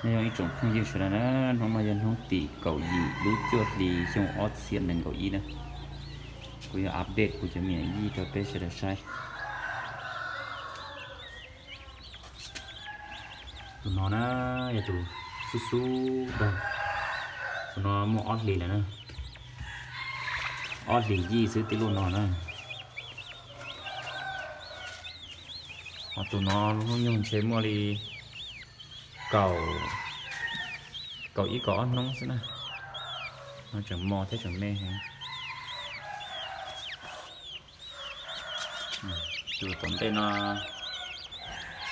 Nyob zoo ib tsoom phooj ywg sawv daws na, hnub no yog hnub tim kaum yim lub cuaj hli xyoo ob txhiab nees nkaum ib na. Kuv yuav update kuv cov me nyuam yij rau peb sawv daws saib. Tus no na, yog tus xub xub daug. Tus no muaj ob hlis lawm na. Ob hlis yij xwb tij luj no na. Ho tus no lub hnub nyoog ntshe muaj li kaum, kaum ib kaum ob hnub xwb na. No tseem mos thiab tseem me heev. Tus tom ntej no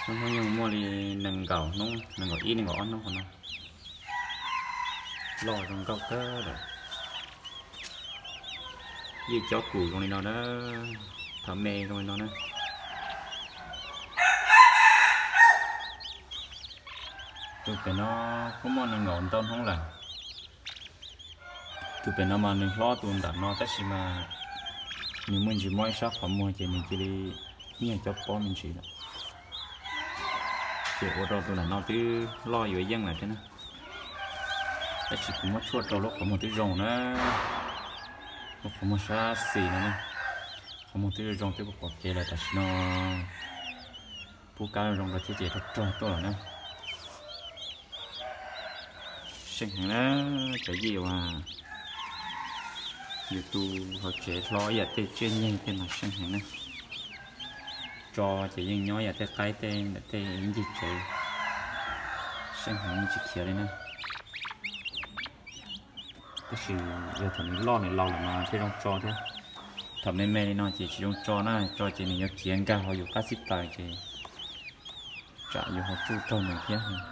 lub hnub nyoog muaj li nees nkaum hnub, nees nkaum ib nees nkaum ob hnub qhov no. Loj zoo nkauj kawg lawm. Yij cob kum zoo li no na, thaum me zoo li no na. Tus pem no kuj muaj nees nkaum ntau hnub lawm. Tus pem no mas nws hlob tus ntawm no tab sis mas nws muaj ntsis mob ib sab qhov muag ces nws cia li nyiag cob pob me ntsis lawm. Ces ua rau tus ntawm no twb loj yuav yeej lawm thiab na. Tab sis kuv muab tshuaj rau lub qhov muag twb zoo na, lub qhov muag sab xis no na, qhov muag twb zoo twb pom kev lawm tam sim no pub kab zoo rau thiab ces rog rog tuaj lawm na. Seej heev na, cov yij uas yus tu hauv tsev hlob ib yam tej tsiaj nyeg tej mas seej heev na. Tso ces yeej nyob ib yam tej qaib tej ntawm tej ib ncig tsev, seej heev tsis khiav li na. Tab sis yog thaum nws loj nws laus lawm mas thiaj zoo tso thiab. Thaum me me li no ces tsis zoo tso na, tso ces nws yuav khiav nkag hauv yus qab xib taws ces tsam yus ho tsuj raug nws thiab.